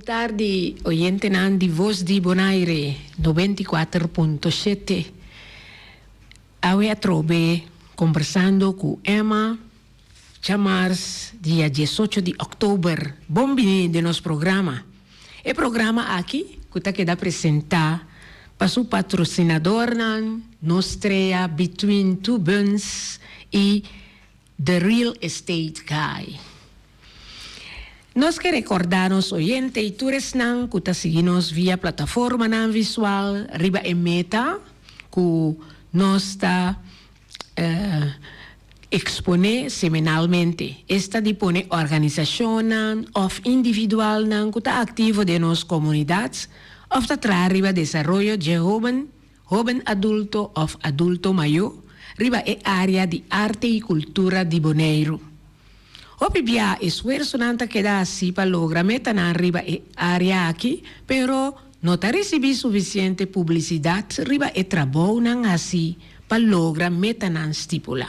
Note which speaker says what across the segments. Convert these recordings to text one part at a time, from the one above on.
Speaker 1: tardi oyentenan di Voz di Bonaire 94.7. Awe atrobe kombersando ku Emma djamars dia diesocho di òktober. Bon bini den nos programa. E programa aki ku ta keda presentá pa su patrosinadornan Nos Trea Between Two Buns i The Real Estate Guy. Nos ke rekordá nos oyente i tur esnan ku ta sigui nos via plataformanan visual riba e meta ku nos ta eksponé semanalmente, esta di pone organisashonnan òf individualnan ku ta aktivo den nos komunidat òf ta traha riba desaroyo dje hóben, hóben adulto òf adulto mayó riba e área di arte i kultura di Boneiru. Hopi bia esfuersonan ta keda hasi pa logra metanan riba e área aki, pero no ta risibí sufisiente publisidat riba e trabounan hasi pa logra metanan stipulá.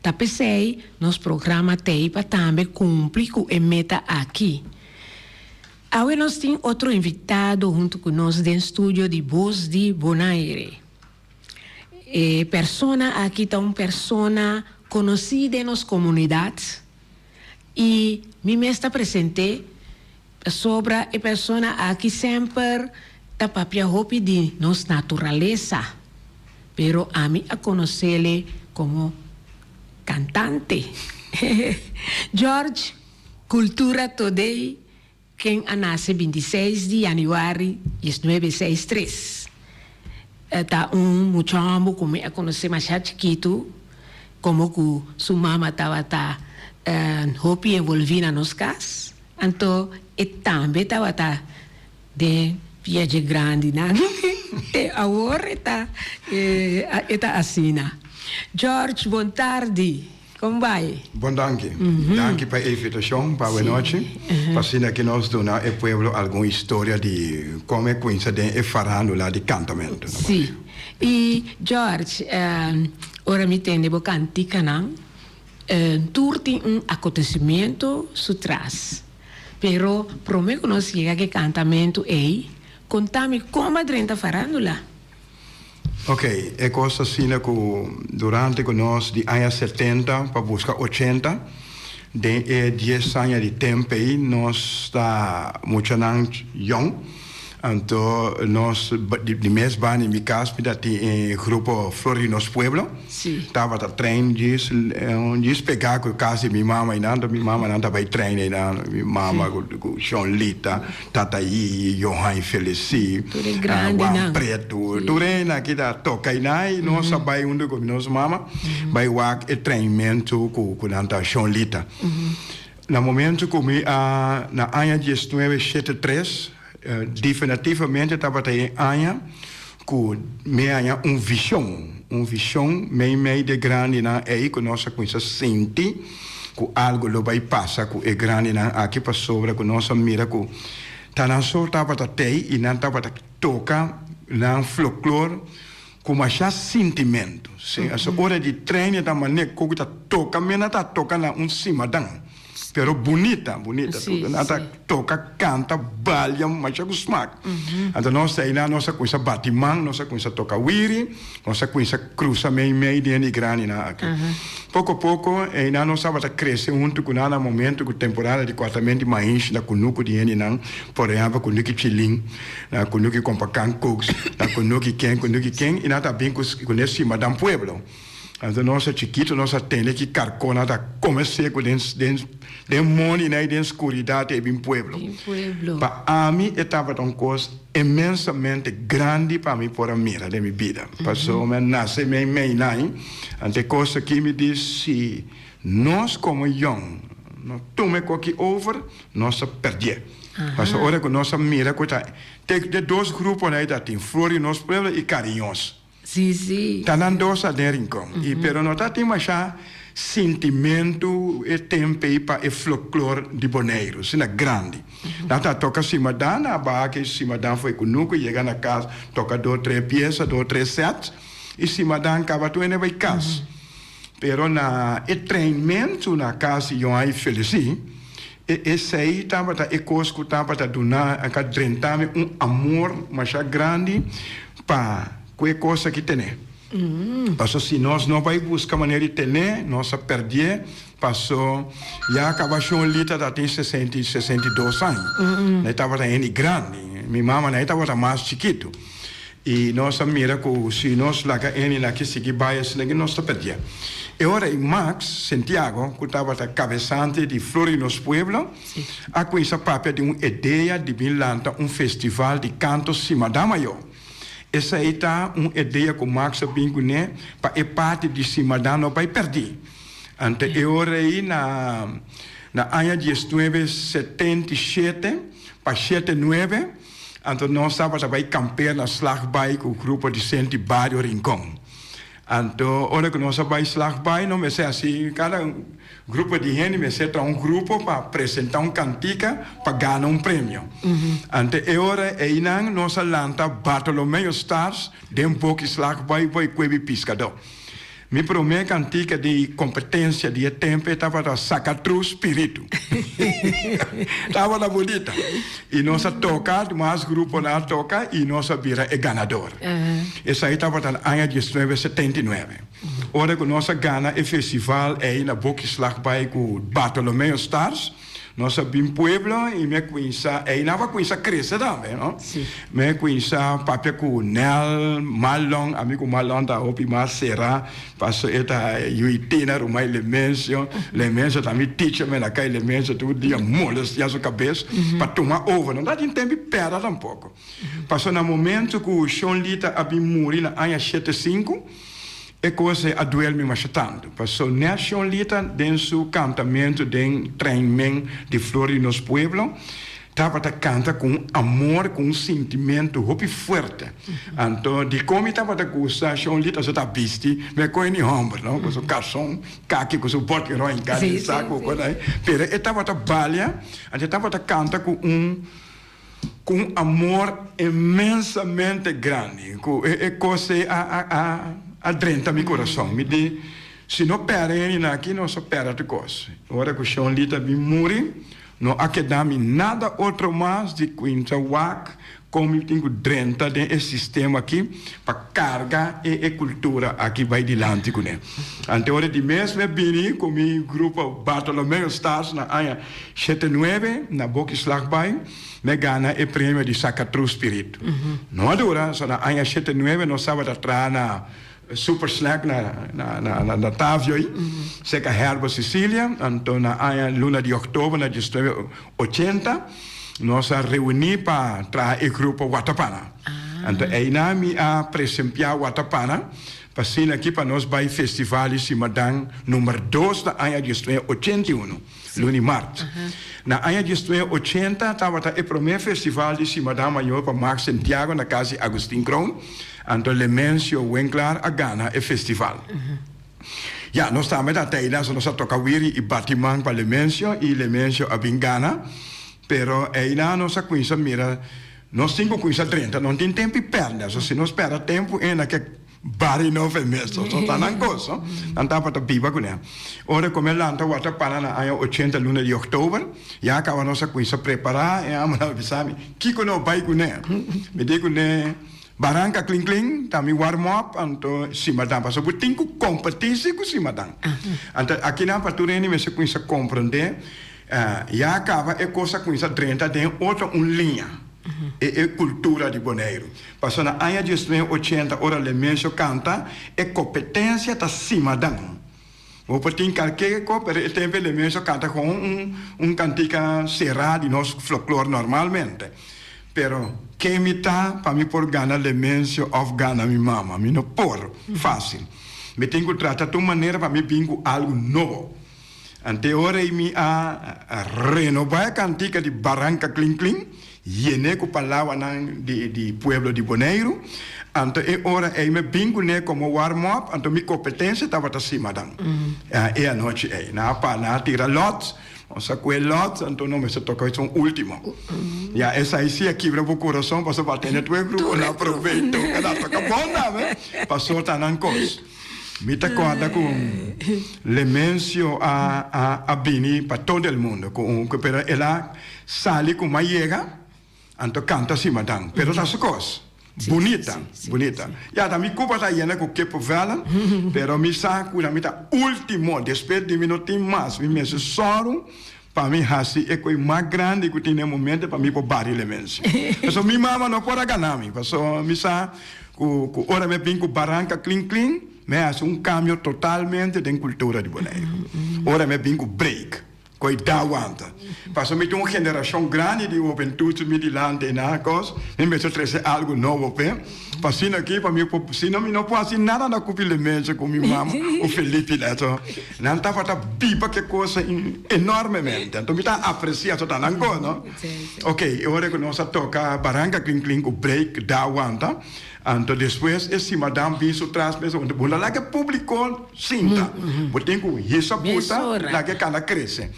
Speaker 1: Ta p'esei nos programa t'ei pa tambe kumpli ku e meta aki. Awe nos tin otro invitado huntu ku nos den studio di Bos di Bonaire. E persona aki ta un persona konosí den nos komunidat i mi mes ta present'é pasobra e persona aki semper ta papia hopi di nos naturalesa, pero ami a konos'é komo kantante. George, Cultura Today Ken a nase 26 di yanüari 1963. E ta un mucha hòmber ku mi a konosé masha chikitu, komo ku su mama tabata hopi envolví na nos kas, anto e tambe tabata den pia dje grandinan. Te awor e ta e ta asina. George, bon tardi. Kon bai?
Speaker 2: Bon danki. Danki pa e invitashon pa awe nochi. Pa asina ki nos duna e pueblo algun historia di kon e kuinsa den e farandula di kantamentu na
Speaker 1: Boneiru. Sí. I George, ora mi tende bo kantikanan, tur tin un akotesimiento su tras. Pero prome ku nos yega ku e kantamentu ei, konta mi kon bo a drenta farandula?
Speaker 2: Ok, e kos asina ku durante ku nos di aña setenta pa buska ochenta, den e dies aña di temp ei nos ta muchanan yòn, anto nos di mes banda di mi kas mi ta tin e grupo Flor di Nos Pueblo, tabata train djis djis pegá ku kas di mi mama einan, anto mi mamanan ta bai train einan, mi mama ku Shon Lita. Tata Yi, Johan Felici, Juan Pretu, tur e nan ki ta toka einan i nos a bai huntu ku nos mama bai wak e treinmentu ku nan ta Shon Lita. Na momentu ku mi a na aña diesnuebe shete tres definitivamente tabata e aña ku mi a haña un vishon, un vishon meimei di e grandinan ei ku nos a kuminsá sinti ku algu lo bai pasa ku e grandinan aki pasobra ku nos a mira ku ta nan so tabata tei i nan tabata toka nan floklor ku masha sintimentu. Si, ora di trein e ta manera ku ta toka mena ta toka na un simadan. Pero bunita, bunita tur. Nan ta toka, kanta, balia masha ku smak. Anto nos ta einan, nos a kuminsá bati man, nos a kuminsá toka wiri, nos a kuminsá krusa mei mei den di grandinan aki. Poko poko einan nos tabata krese huntu ku nan na momento ku temporada di kuartament di maishi na kunuku di hendenan, por ehèmpel kunuki Chilin, na kunuki Kompakan Cooks, na kunuki ken, kunuki ken, i nan ta bin ku ne Simadan Pueblo. Anto nos a chikito nos a tende ki karkónan ta kome seku den den den moni nan i den skuridat ei bin pueblo.
Speaker 1: Bin pueblo.
Speaker 2: Pa ami e tabata un kos inmensamente grandi pa mi por a mira den mi bida. Pasobra mi a nase mei mei nan, anto e kos aki mi di si nos komo yòn no tuma e koki over nos a perdié. Pasobra ora ku nos a mira ku ta te de dos gruponan ei ta tin Flor di nos pueblo i Kariños.
Speaker 1: Sí, sí.
Speaker 2: Ta nan dos a den Rincon. I pero no ta tin masha sintimentu e temp ei pa e floklor di Boneiru, asina grandi. Nan ta toka simadan, nan a baha ke simadan for e kunuku, yega na kas, toka dos tres piesa, dos tres sèt, i simadan kaba tur hende bai kas. Pero na e treinmentu na kas di Johan i Felicie. E esei tabata e kos ku tabata duna a drenta mi un amor masha grandi pa ku e kos aki tene. Paso si nos no bai buska manera di tene, nos a perdié, paso ya kaba Shon Lita ta tin sesenta i 62 aña. E tabata hende grandi, mi mama nan e tabata mas chikitu. I nos a mira ku si nos laga Eni na ki sigui bai asina ki nos ta perdié. E ora ei Max Santiago, ku tabata kabesante di Flor di Nos Pueblo, a kuminsá papia di un idea di bin lanta un festival di kanto Simadá Mayó. Esei ta un idea ku Max a bin kuné pa e parti di Simadá no bai pèrdí. Anto e ora ei na na aña 1977 pa shete nuebe, Anto nos tabata bai kampeer na Slagbaai ku grupo di Senti Bario Rincon. Anto ora ku nos a bai Slagbaai no mester hasi kada grupo di hende mester traha un grupo pa presenta un kantika pa gana un premio. Anto e ora einan nos a lanta Bartolomeo Stars den boki Slagbaai bo'i Kuebi Piskadó. Mi promé kantika di kompetensia di e tempu e tabata Sacatru Spiritu. Tabata bunita. I nos a toka, mas gruponan a toka i nos a bira e ganador. Esei tabata na aña diesnuebe setenta i nuebe. Ora ku nos a gana e festival ei na Bokislag bai ku Bartolomeo Stars, Nos a bin pueblo y mi a cuminsa, eynan a cuminsa crece tambe, no? Mi a cuminsa papia cu Nel, Marlon, ami cu Marlon ta hopi mas cera, paso e ta yui Tina ruman Lemencio, Lemencio ta mi teacher, mi a cay Lemencio tur dia molestia su cabes pa tuma over, no ta tin tempo di pera tampoco. Paso na momento cu Shon Lita a bin muri na aña shete sinku, E kos ei a duel mi masha tantu, paso nèt Shon Lita den su kantamentu den Treinmen di Flor di Nos Pueblo tabata kanta ku un amor, ku un sintimentu hopi fuerte. Anto dikon mi tabata gusta Shon Lita? Su ta bisti me koe ni hòmber, no? Ku su karson kaki, ku su bòt ròin kaki, saku, kos ei. Pero e tabata balia, anto e tabata kanta ku un. Ku un amor inmensamente grandi ku e kos ei a drenta mi kurason. Mi di, si no pèrdè hende aki, nos a pèrdè tur kos. Ora ku Shon Lita bin muri, no a keda mi nada otro mas di kuinsa wak kon mi tin ku drenta den e sistema aki pa karga e kultura aki bai dilanti kuné. Ante ora di mes mi a bini ku mi grupo Bartolomeo Stars na aña Shete nuebe na Boki Slagbaai mi a gana e premio di Sacatru Spirit. No a dura, so na aña shete nuebe nos tabata traha na Super Snack na na na Tavio ei, serka Herbo Cecilia. Anto na aña luna di oktober na diesnuebe ochenta nos a reuni pa traha e grupo Watapana. Anto einan mi a presempia Watapana pa asina aki pa nos bai festival di Simadan number dos na aña diesnuebe ochenta i uno. Luni mart. Na aña diesnuebe ochenta tabata e promé festival di Simadan Mayor pa Max Santiago na kas di Agustin Kroon, anto Lemencio Winklaar a gana e festival. Ya, nos tambe ta teinan, so nos a toka wiri i bati man pa Lemencio i Lemencio a bin gana, pero einan nos a kuinsa mira, nos tin ku kuinsa drenta, no tin tempu i pèrdè, so si nos pèrdè tempu ena ke. Bari no fe mes so ta nan kos no. Nan tabata biba kuné. Ora ku mi a lanta wata pana na aña ochenta luna di oktober, ya kaba nos a kuminsá prepará e amo nan a bisa mi, Kiko no bai kuné? Mi di kuné, Baranka klin klin ta mi warm up anto simadan pasobra bo tin ku kompetí si ku simadan. Anto akinan pa tur hende mester kuminsá komprendé ya kaba e kos a kuminsá drenta den otro un liña. E e kultura di Boneiru. Pasobra na aña diesnuebe ochenta ora Lemencio kanta, e kompetensia ta simadan. Bo por tin kalke ko, pero e tempu e Lemencio kanta kon un un kantika será di nos folklor normalmente. Pero ken mi ta pa mi por gana Lemencio òf gana mi mama? Mi no por fásil. Mi tin ku trata tur manera pa mi bin ku algu nobo. Ante ora ei mi a renobá e kantika di Baranka Klin Klin, yené ku palabranan di pueblo di Boneiru. Anto e ora ei mi a bin kuné komo warm-up, anto mi kompetensia tabata simadan e anochi ei. Nan a pa, nan a tira lòt, nos a kue lòt, anto nos mester toka esun último. Ya, esei si a kibra bo kurason pasobra bo a tene tur e grupo nan a prob'é toka, nan a toka bon tambe, pasobra ta nan kos. Mi ta kòrda ku Lemencio a a a bini pa todo el mundo ku un pero el a sali ku m'a yega anto kanta simadan pero ta su kos bunita bunita ya ta mi kupa ta yena ku kippenvellen pero mi sa ku mi ta ultimo despues di mi no tin mas mi mester sòru pa mi hasi e koi mas grandi ku tin den momento pa mi por bari Lemencio pasobra mi mama no por a gana mi pasobra mi sa ku ku ora mi a bin ku baranka klin klin mi a hasi un kambio totalmente den kultura di Boneiru ora mi a bin ku break Koe da wanta. Pasobra mi tin un generashon grandi di hubentut mi dilanti i nan kos, mi mester trese algu nobo p'e. Pa asina aki pa mi por, sino mi no por hasi nada na kupi Lemencio ku mi mama ku Felipe Neto. Nan tabata biba ku e kos enormemente. Anto mi ta apresia so ta nan kos, no? Ok, e ora ku nos a toka Baranka Klin Klin ku Break da wanta, anto despues e simadan bin su tras mes, bo no laga e publiko Sinta. Bo tin ku hisa puta laga e kanda krese.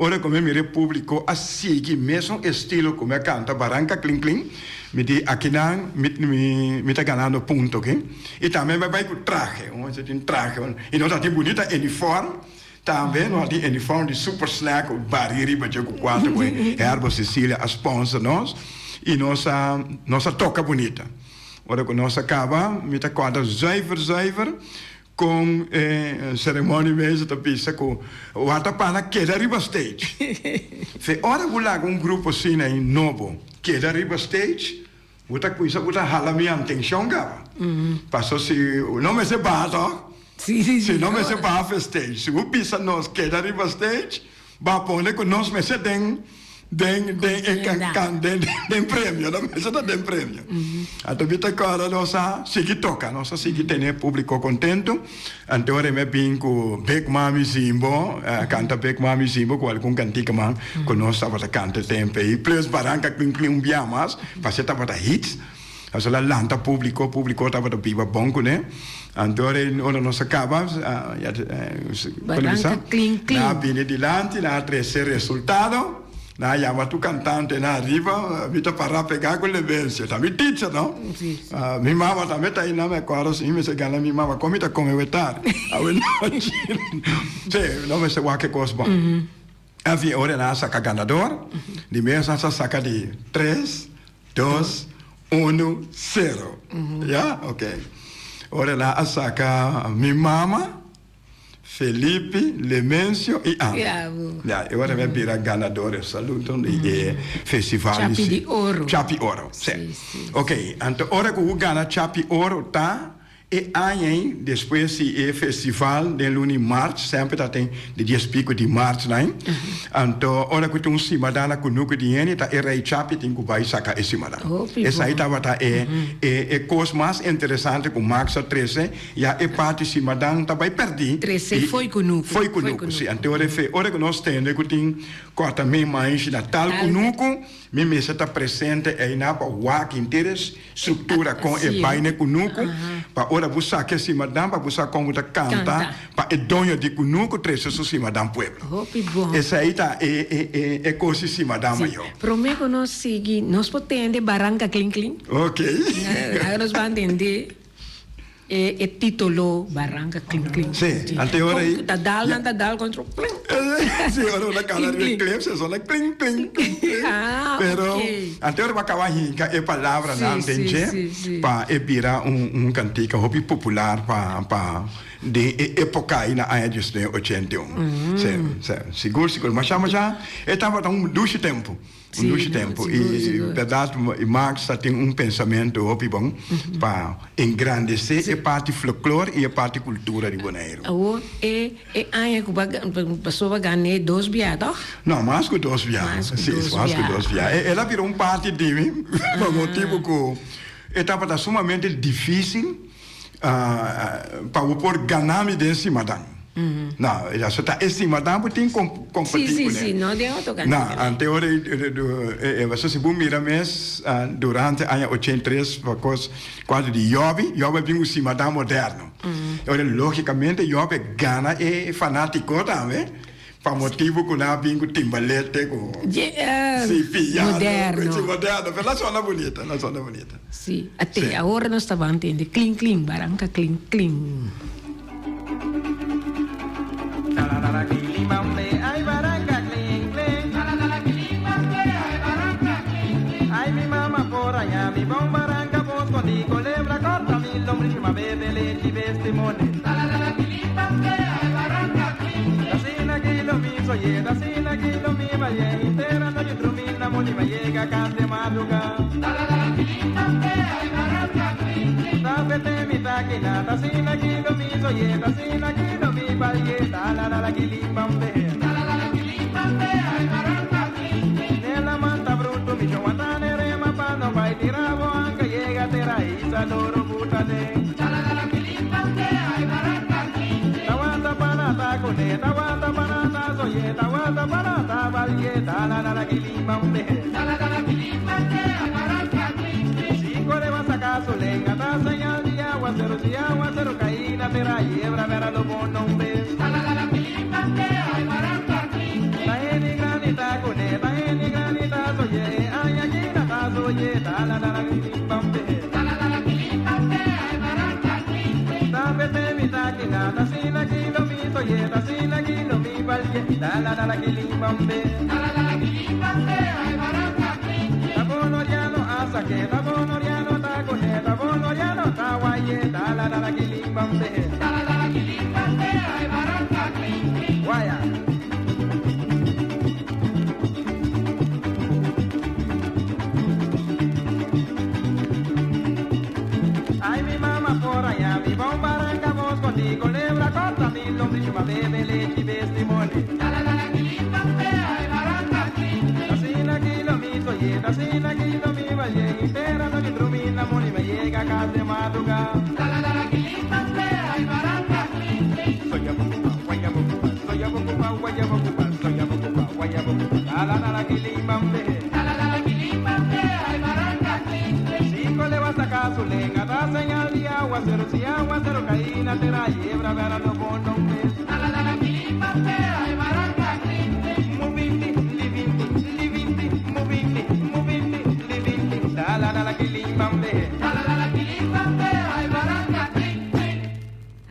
Speaker 2: Ora ku mi mira e públiko a sigui mesun estilo ku mi a kanta Baranka Klin Klin, mi di akinan mi mi ta ganando punto aki. I tambe mi a bai ku trahe, un hende tin trahe i nos a tin bunita uniform tambe, nos a tin uniform di Super Snack ku bari riba dje ku kuater ku Herbo Cecilia a sponsor nos i nos a nos a toka bunita. Ora ku nos a kaba mi ta kòrda zuiver zuiver Kon e ceremonie meester ta bisa ku watapana keda riba stage. Fe ora bo laga un grupo asina ei nobo keda riba stage, bo ta kuminsa bo ta hala mi antenshon kaba. Paso si no mester baha tòg? Si no mester baha fe stage. Si bo bisa nos keda riba stage, Ba pone ku nos mester den den den e kan den den premio no mester ta den premio. Anto mi ta kòrda nos a sigui toka nos a sigui tene e públiko kontentu anto ora mi a bin ku Big Mami Zimbo a kanta Big Mami Zimbo ku algun kantika man ku nos tabata kanta e tempu ei plus Baranka Klin Klin un bia mas pasobra tabata hits. Pasobra el a lanta públiko, públiko tabata biba bon kuné. Anto ora nos a kaba,
Speaker 1: Baranka klin klin.
Speaker 2: Nan a bini dilanti, nan a trese resultado, nan a yama tur kantantenan ariba, mi ta pará pegá ku Levencio, ta mi teacher no. Mi mama tambe ta einan, mi a kòrda si mi mester gana mi mama, kon mi ta kome awe tardi, awe nochi. Sí, nos mester wak e kos bon. Enfin, ora nan a saka ganador, di mes nan sa saka di tres. Dos, unu, sero. Ya? Ok. Ora nan a saka mi mama, Felipe, Lemencio i ami. Ya, e ora mi a bira ganador absoluto di e festival.
Speaker 1: Chapi di oro.
Speaker 2: Chapi oro, si. Ok, anto ora ku bo gana Chapi oro ta E aña ei, despues di e festival den luna di mart, semper ta ten di dies pico di mart nan, anto ora cu tin un simadan na cunucu di hende, ta e rey Chapi tin cu bay saca e simadan. Esai tabata e e cos mas interesante cu Max a trece, ya e parti simadan ta bay perdi.
Speaker 1: Trece fo'i cunucu.
Speaker 2: Fo'i cunucu, si. Anto ora e ora cu nos tende cu tin corta mei maishi na tal cunucu, mi mester ta presente eyna pa wak henter e Struktura kon e bai na e kunuku, pa ora bo saka e simadan, pa bo sa kon bo ta kanta pa e doño di kunuku trese su simadan pueblo. Esei ta e kos di simadan mayor.
Speaker 1: Prome ku nos sigui, nos por tende Baranka Klin Klin?
Speaker 2: Ok.
Speaker 1: Laga nos ban tende e titulo Baranka Klin Klin.
Speaker 2: Si, anto e ora ei.
Speaker 1: Ta dal nan ta dal kontro plin.
Speaker 2: Si, ora bo ta kanta riba e clips e sona klin klin klin klin.
Speaker 1: Ah, ok.
Speaker 2: Pero anto e ora bo a kaba hinka e palabranan den dje pa e bira un kantika hopi popular pa pa den e epoka ei na aña diesnuebe ochenta i un. Si, si, sigur sigur. Masha masha e tabata un dushi tempu. Un dushi tempu i bèrdat Max ta tin un pensamentu hopi bon pa engrandesé e parti folklor i e parti kultura di Boneiru.
Speaker 1: Awor e e aña ku bo a paso bo a gana e dos bia tòg?
Speaker 2: No, mas ku dos bia.
Speaker 1: Mas ku dos bia.
Speaker 2: Mas ku dos bia. El a bira un parti di mi pa motibu ku e tabata sumamente difísil pa bo por gana mi den simadan. No, ya so ta e simadan bo tin kompetí
Speaker 1: kuné. Sí, sí, sí, no den otro
Speaker 2: kantika. No, ante ora ei, si bo mira mes durante aña 83 pa kos kuantu di Jobi, Jobi a bin ku simadan moderno. Ora lógikamente Jobi gana e fanátiko tambe. Pa motibu ku nan a bin ku timbalete ku si piano
Speaker 1: moderno.
Speaker 2: Si moderno, pero la sona bunita, la sona bunita.
Speaker 1: Si, ate awor nos ta ban tende klin klin, baranka klin klin.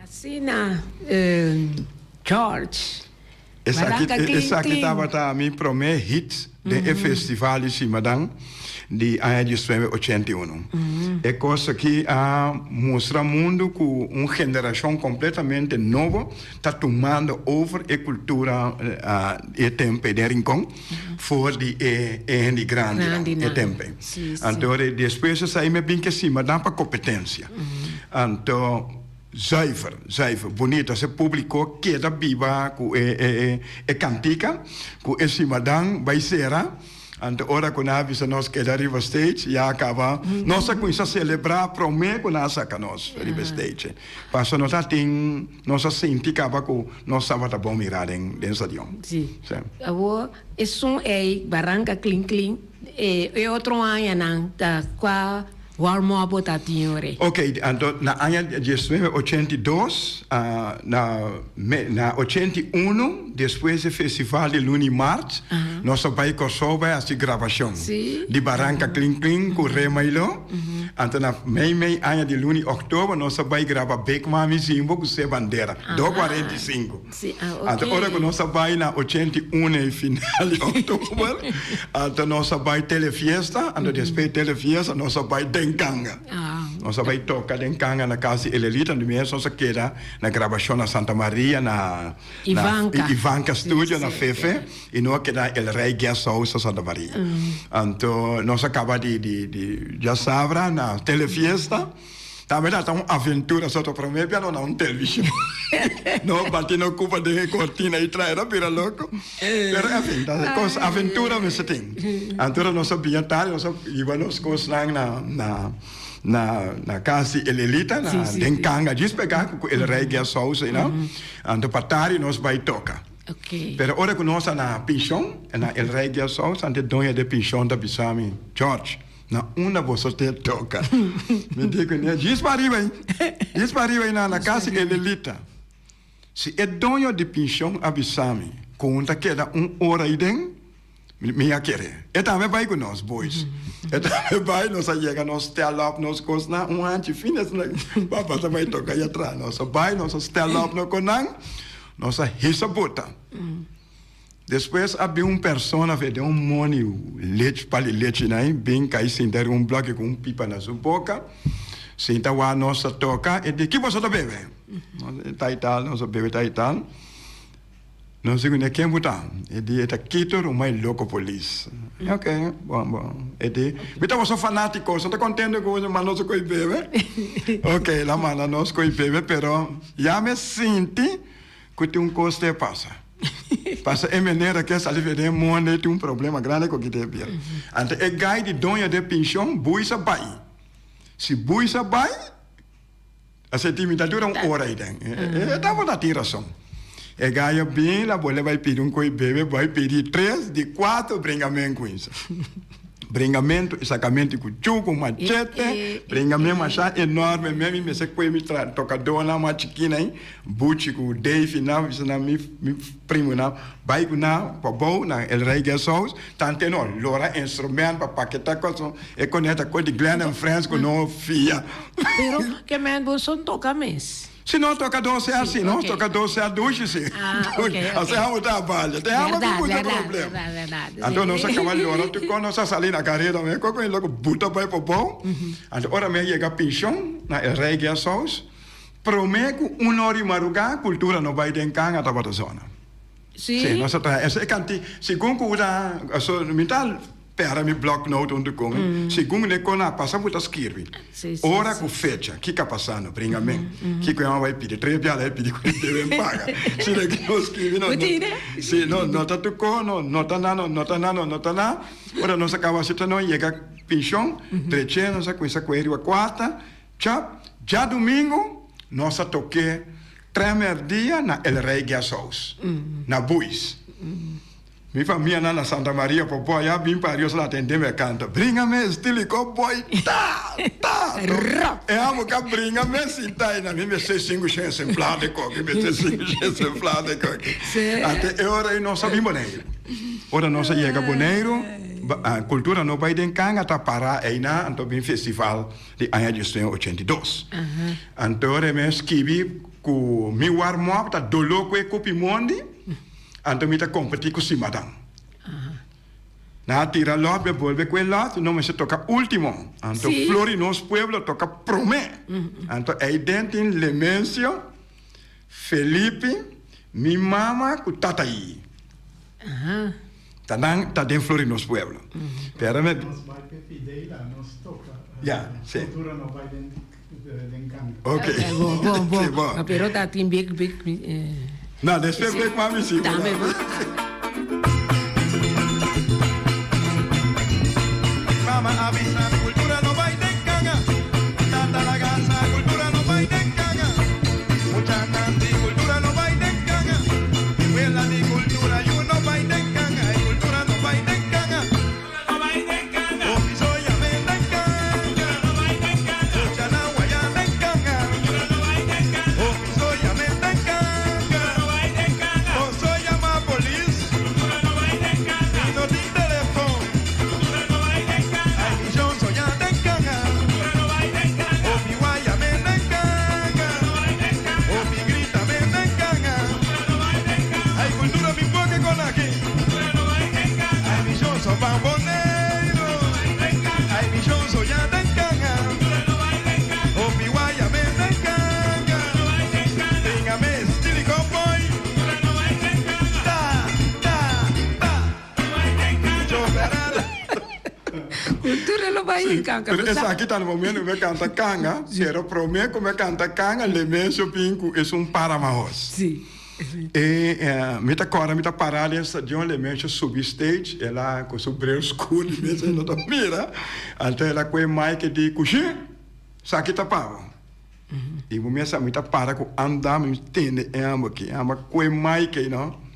Speaker 1: Asina George.
Speaker 2: Esaki
Speaker 1: Baranka klin
Speaker 2: esaki
Speaker 1: klin.
Speaker 2: tabata mi prome hit den e festival di Simadan di aña diesnuebe ochenta i uno. E kos aki a mustra mundu ku un generashon kompletamente nobo ta tumando over e kultura di e tempe den Rincon for di e e hende grandinan e tempe. Anto despues esei mi a bin ke Simadan pa kompetensia. Anto Zuiver, zuiver, bunita. Se publico keda biba cu e e e cantica cu e simadan bay cera. Anto ora cu nan a bisa nos keda riba stage, ya a caba. Nos a cuminsa celebra prome cu nan a saca nos riba stage. Paso nos a tin, nos a sinti caba cu nos tabata bon mira den den stadion.
Speaker 1: Si. Awor esun ey Baranca Klin Klin, e otro añanan ta cua Warm up bo ta tin ora.
Speaker 2: Ok, anto na aña diesnuebe ochenta i dos, na me na ochenta i unu, despues di festival di luna i mart, nos a bai Kòrsou bai hasi grabashon di Baranka Klin Klin ku Rema i Lo. Anto na mei mei aña di luna i òktober nos a bai graba Big Mami Zimbo ku Se Bandera, do kuarenta i sinku. Anto ora ku nos a bai na ochenta i un e final di òktober, anto nos a bai Telefiesta, anto despues di Telefiesta nos a bai den Kanga. Nos a bai toka den Kanga na kas di Elelita, anto mes nos a keda na grabashon na Santa Maria na Ivanka Studio na Fefe i nos a keda El Rey Guest House na Santa Maria. Anto nos a kaba di djasabra na Telefiesta. Tambe ta un aventura so ta prome bia no na un television. No bati no cupa den e cortina y trae ta bira loco. Pero en fin, ta cos aventura mester tin. Anto nos a bia tarde nos a hiba nos cosnan na na na na cas di Elelita na den Kanga djis pega cu El Rey Guest House eynan. Anto pa tarde nos bay toca. Pero ora cu nos a na pension na El Rey Guest House anto e doño di pension ta bisa mi, George, Na unda boso te toca? Mi di cu ne, djis pa ariba ei, djis pa ariba ei na na cas di Elelita. Si e doño di pension a bisa mi cu un ta keda un ora ei den, mi a kere. E tambe bai cu nos, boys. E tambe bai, nos a yega, nos stel up nos cosnan, un hanchi fin esnan, papa ta bai toca ei atras. Nos a bai, nos a stel up nos conan. Nos a hisa bota. Despues a bin un persona fe den un moni lech pali lechi nan bin kai sinta riba un bloki ku un pipa na su boka sinta wak nos ta toka e di ki boso ta bebe? Nos tal i tal nos a bebe tal i tal nos di kuné ken bo ta? E di e ta Kito Rumai Loko Polis ok bon bon e di mi ta boso fanatiko so ta kontento ku boso manda nos koi bebe ok el a manda nos koi bebe pero ya mi sinti Ku tin un kos te pasa. Pasa e menera ke sali fe den monde tin un problema grandi ku kita e bira. Anto e gai di doño de penshon buis a bai. Si buis a bai, a senti mi ta dura un ora ei den. E tabata tin rason. E gai a bin la bolbe bai pidi un koi bebe, bai pidi tres, di kuater bringamen kuinsa. Bringamentu i sakamentu di kuchu ku machete, bringamen masha enorme men mi mester kue mi tokadónan mas chikí nan, Buchi ku Davy nan, bisa nan mi mi primonan bai ku nan pabou na El Rey Guest House, tante no lora instrument pa paketá kos, e koneta kos di Glenn and Friends ku no fia.
Speaker 1: Pero ke men boso toka mes?
Speaker 2: Si no toca dos sea si no toca dos sea dushi si. Así amo ta balia. Te amo ku mucho problema. Anto nos a caba lora tu con nos a sali na careda me coco y loco buta bay po bou. Anto ora mi a yega pension na El Rey Guest House prome cu un ora y maruga cultura no bay den canga tabata zona.
Speaker 1: Si
Speaker 2: nos a traha e canti segun cu ta mi ta Pera mi bloknoot huntu ku mi. Segun ne kon a pasa bo ta skirbi. Ora ku fecha, kiko a pasa no bringa men. Kiko e a bai pidi? Tres biaha a pidi ku e deben paga. Si ne ku no skirbi no. Si no, no ta tuko, no, no ta na, no, no ta na, no, no ta na. Ora nos a kaba asita no yega penshon, dreche nos a kuminsa kue riba kuarta, chap, djadumingu nos a toke tres merdia na El Rey Guest House, na Buis. Mi famianan na Santa Maria por boy a bin pa Dios la tende me canta bringa me stili ko boy ta ta e amo ka bringa me sinta e na mi mester sinku shen exemplar de koki mester sinku shen exemplar de koki ante e ora ei nos a bin Boneiru ora nos a yega Boneiru cultura no bai den kanga ta para eina anto bin festival di aña 1982 anto ora mi a skibi ku mi warm up ta dolo ku e kupi mondi. Anto mi ta kompetí ku Simadan. Nan a tira lòt, mi a bolbe ku e lòt, no mester toka último. Anto Flor di nos pueblo toka promé. Anto eiden tin Lemencio, Felipe, mi mama ku tata i. Ta nan ta den Flor di nos pueblo. Pero mi.
Speaker 3: Nos bai p'e Fidela, nos toka.
Speaker 2: Ya, sí.
Speaker 3: Kultura no bai den kanga.
Speaker 2: Ok.
Speaker 1: Bon, bon, bon.
Speaker 2: Sí, bon.
Speaker 1: Pero ta tin big, big.
Speaker 2: No, despues big mami sí.
Speaker 1: Tambe.
Speaker 2: Mama a bisa cultura no bai den kanga. Tata laga sa cultura no bai den kanga. Muchanan di cultura no bai den kanga. Wela di cultura yu no bai den kanga. E cultura no bai den kanga. Hopi soya men den kanga. Muchanan waya den kanga. Hopi soya men den kanga. Boso yama polis. Mi no tin telefon. Ay mi shon soya den kanga. Hopi waya men den kanga. Hopi grita men den kanga. Ay cultura mi poke con aki. Ay mi shon so ban Boneiru. Ay mi shon soya den kanga. Hopi waya men den kanga. Bringa mes stili cowboy. Ta, ta, ta. Choferada.
Speaker 1: Cultura lo bai den kanga.
Speaker 2: Pero esaki ta na momento ku mi a kanta kanga, pero prome ku mi a kanta kanga Lemencio bin ku esun para mahos.
Speaker 1: Sí.
Speaker 2: E mi ta kòrda mi ta pará den stadion Lemencio subi stage el a ku su bril skur di mesa el no ta mira anto el a kohe mic e di Kushi esaki ta pa bo. I bo mesa mi ta para ku anda mi tende e amo aki e amo a kohe mic ei no.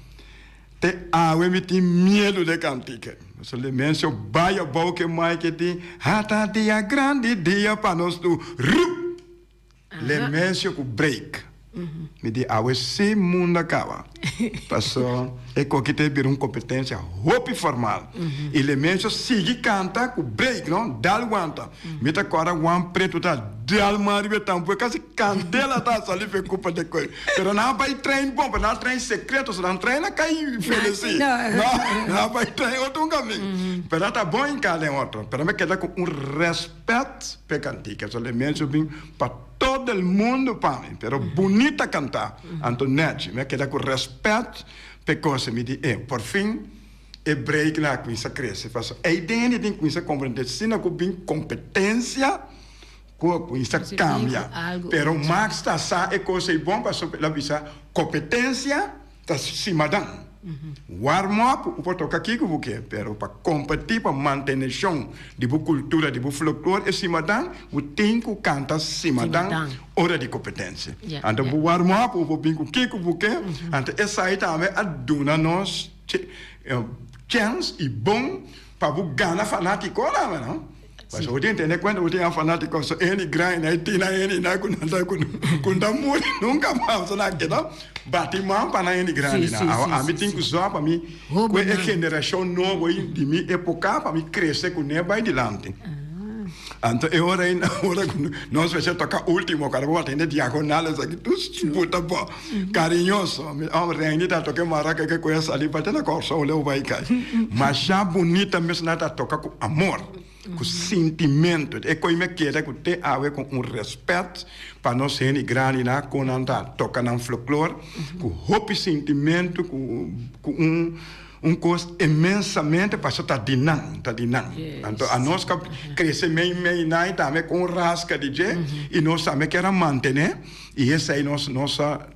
Speaker 2: Te awe mi tin miedu de kantika. Pasobra Lemencio bai abou ke mic e di, Hata dia grandi dia pa nos tur. Rup! Lemencio ku break. Mi di awe si mundo a caba. Paso e koki ta bira un competencia hopi formal. Y Lemencio sigui canta cu break no, dal wanta. Mi ta corda Juan Preto ta dal man riba e tambor casi candela ta sali fe cupa de koe. Pero nan a bay train bon, pero nan a train secreto, so nan train a cay feleci. No, nan a bay train otro un camin. Pero nan ta bon hinca den otro. Pero mi a keda cu un respet p'e cantica. So Lemencio bin pa Todo el mundo pa mi, pero bunita cantá. Anto nechi, mi a keda cu respet p'e cosa. Mi di, e, por fin e break nan a cuminsa crece. Pasobra ey den hende tin cuminsa comprende asina cu bin competencia cu a cuminsa cambia. Pero Max ta sa e cosa ey bon pasobra el a bisa competencia ta simadan. Warm up, bo por toka kiko bo ke, pero pa kompetí, pa manteneshon di bo kultura, di bo folklor e simadan, bo tin ku kanta simadan ora di kompetensia. Anto bo warm up, bo por bin ku kiko bo ke, anto esei tambe a duna nos chèns i bon pa bo gana fanatikonan, no? Pasobra bo tin tene kuenta bo tin a fanatiko so eni gran na e tina eni na ku nan ta ku ku ta muri nunka mas so nan keda bati man pa nan eni grandi nan. Awa ami tin ku sua pa mi ku e generashon nobo ei di mi epoka pa mi krese kuné bai dilanti. Anto e ora ei ora ku nos mester toka ultimo kara bo tende diagonal esaki tur buta bo kariñoso mi oh Renny ta toka e maraka ke koe a sali bate na Kòrsou leu bai kai. Masha bunita mes nan ta toka ku amor. Ku sintimentu. E koi me keda ku te awe ku un rèspèt pa nos hende grandinan kon nan ta toka nan folklor ku hopi sintimentu ku ku un un kos inmensamente pasobra ta di nan ta di nan. Anto anos ku a krese mei mei nan tambe kon raska di dje i nos tambe kier a mantené i esei nos nos a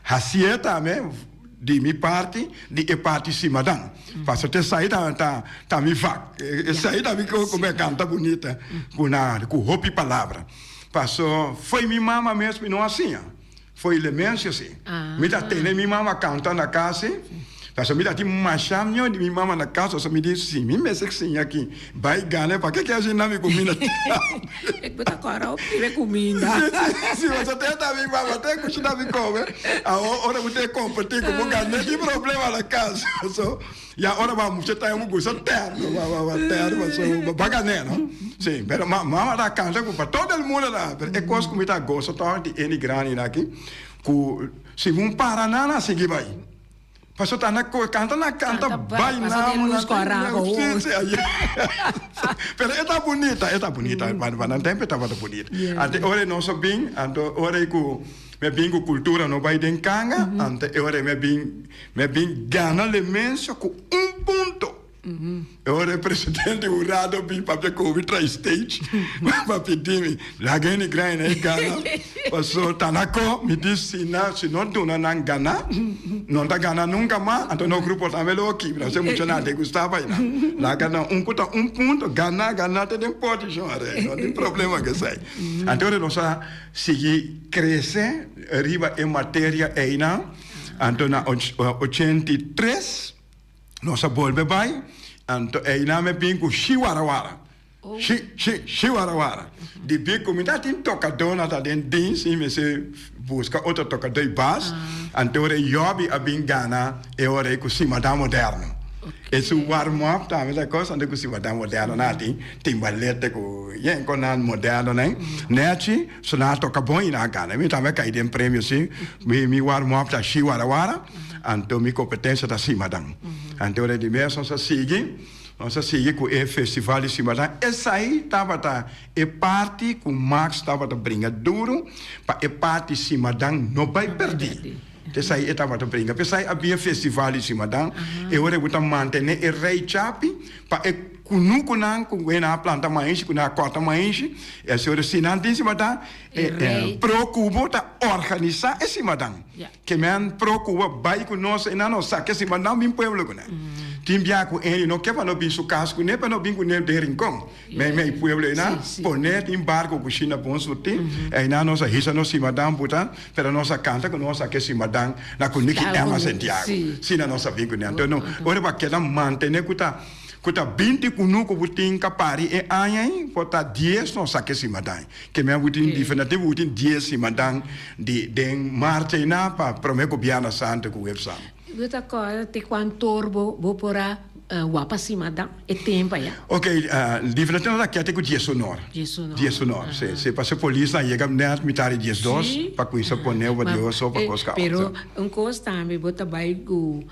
Speaker 2: hasié tambe. Di mi parti, di e parti simadan. Pasobra te esai ta ta ta mi vak. Esai ta mi ku mi kanta bunita ku na ku hopi palabra. Paso foi mi mama mes mi no a siña. Foi Lemencio si. Mi ta tene mi mama kanta na kas si. Pasobra mi ta tin masha miedo di mi mama na kas pasobra mi di si mi mester siña aki bai gana pake ke asina mi kuminda.
Speaker 1: E bo ta kòrda op riba e kuminda.
Speaker 2: Si, si, pasobra te ta mi mama te kushina mi kome. Awor ora bo te kompartí ku bo gana tin problema na kas. So ya ora bo a mucha tempu gusta terno, ba terno so bo ba gané no. Si, pero mama ta kanta ku pa todo el mundo ta, pero e kos ku mi ta gosa tòg di eni grandinan aki ku si bo para nan a sigui bai. Paso ta na canta na canta bai na na sí sí pero e ta bunita e ta bunita pa nan tempo e tabata bunita anto ora nos a bin anto ora cu mi a bin cu cultura no bai den canga anto e ora mi a bin mi a bin gana Lemencio cu un punto. E ora e presidente hurado bin papia ku mi trae stage pa pidi mi laga hende grandi na e gana paso ta na ko mi di si na si no duna nan gana no ta gana nunka mas anto nos grupo tambe lo kibra se mucha nan degusta bai nan laga nan un ku ta un punto gana gana te den poti shon arei no tin problema ku esei anto ora nos a sigui krese riba e materia einan anto na 83. Nos a bolbe bai, anto einan mi bin ku shi warawara. Shi, shi, shi warawara. Di bin ku mi ta tin tokadónan ta den dins i mester buska otro tokadó i bas. Anto ora e Yòbi a bin gana e ora ei ku Simadan Moderno. E su warm up tambe ta kos, anto ku Simadan Moderno nan a tin timbalete ku yen konan modernonan. Nèchi, so nan a toka bon i nan a gana. Mi tambe a kai den premio si. Mi warm up ta shi warawara. Anto mi kompetensia ta Simadan. Anto ora di mes nos a sigui, nos a sigui ku e festival di Simadan. Esei tabata e parti ku Max tabata bringa duru pa e parti Simadan no bai pèrdí. Esei e tabata bringa. P'esei a bin e festival di Simadan. E ora bo ta mantené e Rei Chapi pa e kunukunan ku nan a planta maishi, ku nan a kòrta maishi. E ora si nan tin Simadan, e Pro Cubo ta organisá e Simadan. Ke men pro ku bo bai ku nos einan no sa ke si bo no bin pueblo ku nan. Tin bia ku Eni no ke pa no bin su kas ku ne pa no bin ku ne den Rincon. Mei mei pueblo einan pone tin barko ku shina bon surti einan nos a hisa nos simadan buta pero nos a kanta ku nos a ke simadan na ku Nicky Emma Santiago. Sina nos a bin ku ne. Anto no ora bo a keda mantene ku ta. Ku ta 20 kunuku bo tin ka pari e aña ei, por ta 10 no sa ke simadan. Ke men bo tin diferente, bo tin 10 simadan di den marcha einan pa prome ku Bièrnè Santu ku Webs Santu.
Speaker 1: Bo ta kòrda te kuan tor bo bo por a wapa simadan e tempu aya?
Speaker 2: Ok, diferente no ta kete ku dies unor.
Speaker 1: Dies unor.
Speaker 2: Dies unor, si. Si, pasobra polisnan yega nèt mitar di 12 pa kuminsá pone bo Dios so pa kos kaba.
Speaker 1: Pero un kos tambe bo ta bai ku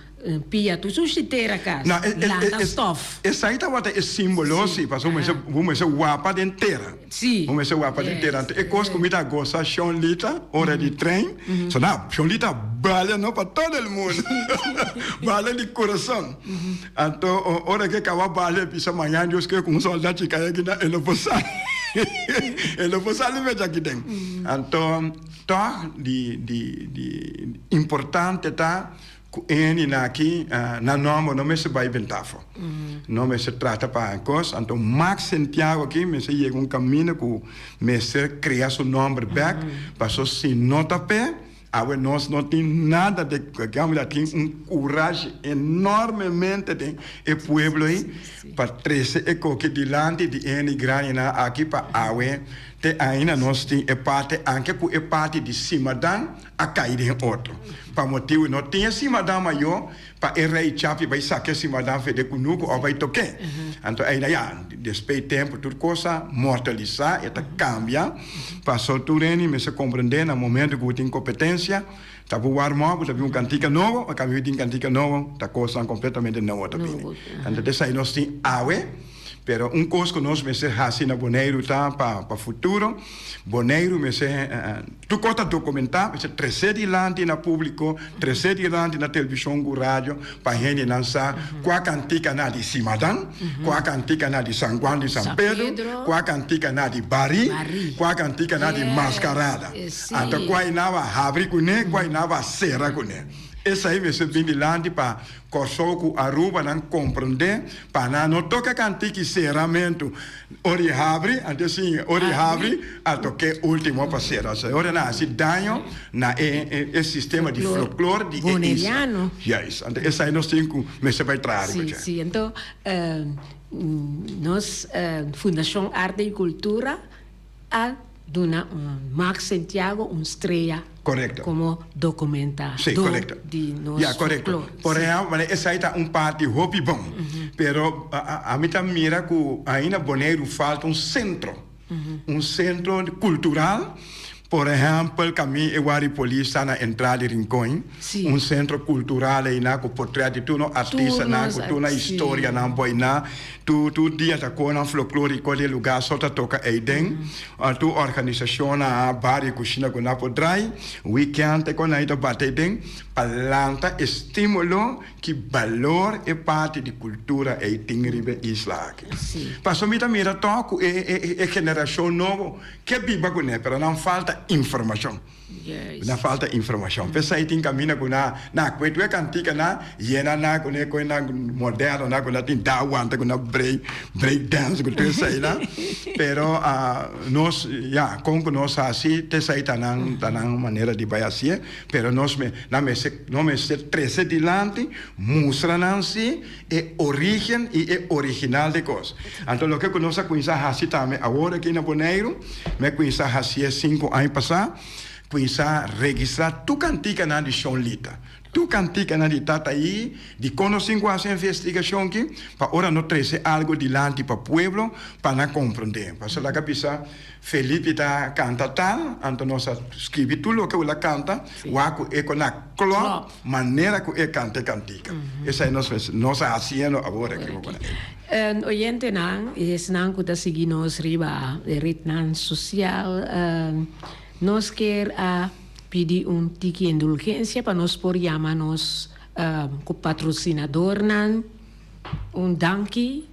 Speaker 1: Pia tur sushi tera kas, lanta stof.
Speaker 2: Esai tabata e simbolo si, pasobra bo mester wapa den tera. Bo mester wapa den tera. Anto e kos ku mi ta gosa Shon Lita ora di trein, so na Shon Lita balia no pa todo el mundo. Balia di kurason. Anto ora ke kaba balia e bisa mañan Dios ke ku un solda chika aki na e lo por sali. E lo por sali fecha aki den. Anto tòg di di importante ta. Ku eni na aki nan nòmber no mester bai bentafo. No mester trata pa kos. Anto Max Santiago aki mester yega un kaminda ku mester krea su nòmber bèk paso si no ta p'e awe nos no tin nada de kambia tin un kurashi enormemente den e pueblo ei pa trese e koki dilanti di eni grandinan aki pa awe te ainda nos tin e parti anke ku e parti di Simadan a kai den otro. Pa motibu no tin e simadan mayó pa e rei chapi bai saka e simadan fe den kunuku òf bai tok'é. Anto einan ya, despues di tempu tur kos a mortalisá, e ta kambia. Paso tur hende mester komprendé na momentu ku bo tin kompetensia, ta bo warm up, bo ta bin un kantika nobo, a kambio tin kantika nobo, ta kosnan kompletamente nobo ta bini. Anto esei nos tin awe. Pero un kos ku nos mester hasi na Boneiru ta pa pa futuro, Boneiru mester tur kos ta dokumentá, mester tresé dilanti na públiko, tresé dilanti na televishon ku radio pa hendenan sa kua kantika na di Simadan, kua kantika na di San Juan di San Pedro, kua kantika na di Barí, kua kantika na di Maskarada. Anto kua i naba habri kuné, kua i naba sera kuné. Esei mester bin dilanti pa Kòrsou ku Aruba nan komprendé pa nan no toka kantiki seramentu ora i habri anto sin ora i habri a tok'é ultimo pa sera osea ora nan hasi daño na e e sistema di folklor di e isla juist anto esei nos tin ku mester bai traha riba dje.
Speaker 1: Si si anto nos Fundashon Arte i Kultura a duna Max Santiago un strea
Speaker 2: Correcto.
Speaker 1: como documentador
Speaker 2: Sí, correcto.
Speaker 1: di nos
Speaker 2: Ya, correcto.
Speaker 1: folklor.
Speaker 2: Por
Speaker 1: Sí.
Speaker 2: ehempel, manera esai ta un parti hopi bon. Pero a, a, ami ta mira cu ainda Boneiru falta un centro. Un centro cultural. Por ehempel, cami e Wari Polis ta na entrada di Rincon.
Speaker 1: Sí.
Speaker 2: Un centro cultural einan cu portret di tur nos artistanan,
Speaker 1: Tur nos
Speaker 2: cu tur nos
Speaker 1: ar-
Speaker 2: historianan
Speaker 1: sí.
Speaker 2: bo einan. Tur tur dia ta konan folkloriko di e lugá so ta toka eiden. Tur organisashonnan, bario kushina ku nan por drai, wikènt e konan ei ta bati eiden pa lanta estímulo ki balor e parti di kultura ei tin riba e isla aki. Pasobra mi ta mira tòg ku e e e generashon nobo ke biba kuné pero nan falta informashon. Na falta informacion. P'esei tin caminda cu na na cue tu e cantica na yena na cu ne coe na moderno na cu na tin da wanta cu na break break dance cu tu esei na. Pero nos ya con cu nos haci t'esei ta nan ta nan manera di bay hacié pero nos me nan mester nos mester trece dilanti mustra nan si e origen y e original di cos. Anto loke cu nos a cuminsa haci tambe awor aki na Boneiru, mi a cuminsa hacié cinco aña pasá, cuminsa registra tur canticanan di Shon Lita, tur canticanan di Tata I, dicon nos tin cu haci investigacion aki? Pa ora no trece algo dilanti pa pueblo pa nan comprende. Pasobra laga bisa Felipe ta canta tal, anto nos a scribi tur loke el a canta, wak cu e con a klop manera cu e canta e cantica. Esai nos nos a haciendo awor aki bo Bonaire.
Speaker 1: Oyentenan y esnan cu ta sigui nos riba e rednan social, nos kier a pidi un tiki indulgencia pa nos por yama nos cu patrocinadornan un danki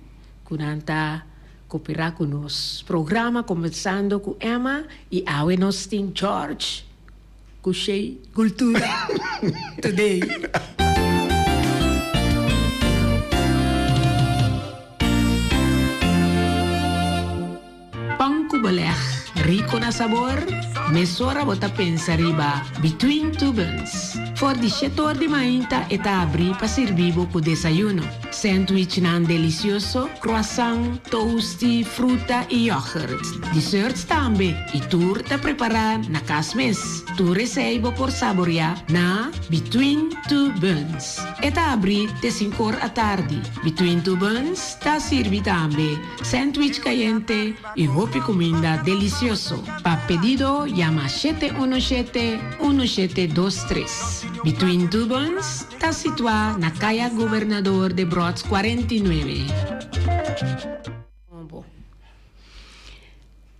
Speaker 1: cu nan ta Cooperá cu nos programa Conversando cu Emma y awe nos tin George cu Shey Cultura Today. Pan cu beleg riba. rico na sabor? Mesora bo ta pensa riba Between Two Buns. For di shete or di mainta e ta abri pa sirbi bo cu desayuno, sandwichnan delicioso, croissant, toasty, fruta y yoghurt. Desserts tambe y tur ta prepara na cas mes. Tur esey bo por saborea na Between Two Buns. E ta abri te sinkor atardi. Between Two Buns ta sirbi tambe sandwich kayente i hopi kuminda delisioso. Pa pedido yama 717 1723. Between Two Buns ta situá na Kaya Gobernador Debrot 49.